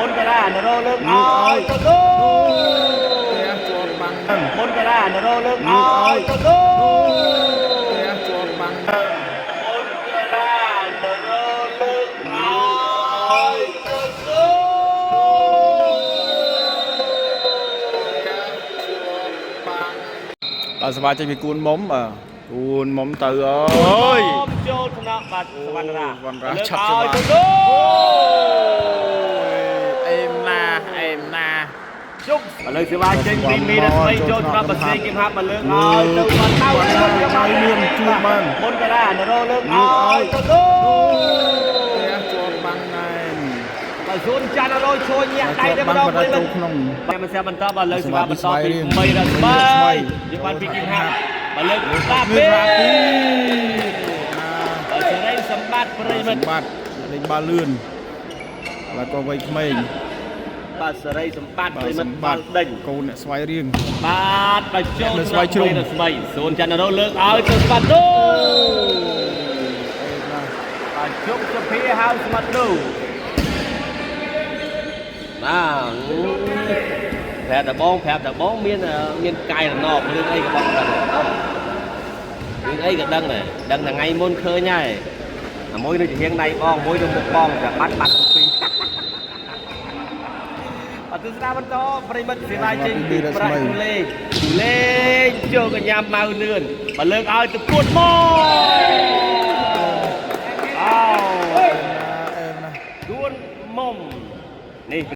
មុនការានរោលើកឲ្យទៅដូ ផ្ទះជាប់បាំង មុនការានរោលើកឲ្យទៅដូ ផ្ទះជាប់បាំង មុនការានរោលើកឲ្យទៅដូ បាទសមាជិកពីគួនមុំបាទគួនមុំទៅអើយ ចូលថ្នាក់បាទសវណ្ណរា សវណ្ណរា លើក ឆាប់ច្បាស់ ឲ្យទៅដូ អេមណាអេមណា ជុកឥឡូវសេវាចេញពីមីរស្មីចូលថ្នាក់បសេគឹមហាប់មកលើកឲ្យទៅបាត់ទៅ ចៅមានជួបបាន មុនការានរោលើកឲ្យទៅដូ ផ្ទះជាប់បាំងណែន បើសួនចាន់រយជួយញាក់ដៃតែម្ដង បា ប្រិយមិត្ត ត់ចូលក្នុង តែមិនស្រាប់បន្តបើលើកសេវាបន្តពីមីរស្មីយើងបានពីគឹមហាប់បើលើកបា មាន ពេ រ៉ាពី បើសេរីសម្បត្តិប្រិយមិត្ត សម្បត្តិលេងបាល់លឿនហើយក៏វ័យក្មេង បាទសេរីសម្បត្តិប្រិយមិត្ត សម្ បាល់ដេញ កូនអ្នកស្វ័យរៀង បាទបើចូល នៅស្វាយជ្រុំ រស្មីសួនច័ន្ទរោលើកឲ្យទៅស្បាត់ដូបាទជុកសុភាហៅស្មាត់ដូបាទប្រាប់ដបងប្រាប់ដបងមានមានកាយរណបរឿងអីក៏បងដឹងរឿងអីក៏ដឹងដែរដឹងតែថ្ងៃមុនឃើញហើយអាមួយនៅជាហៀងដៃបងមួយនៅមុខបងតែបាត់បាត់ពីរអត់ទស្សនាបន្តប្រិមិត្តសេវាចេញពីប្រាក់លេងលេងចូលកញ្ញាម៉ៅនឿនបើលើកឲ្យទៅគួតមកអោ អេមណា គួនមុំនេះ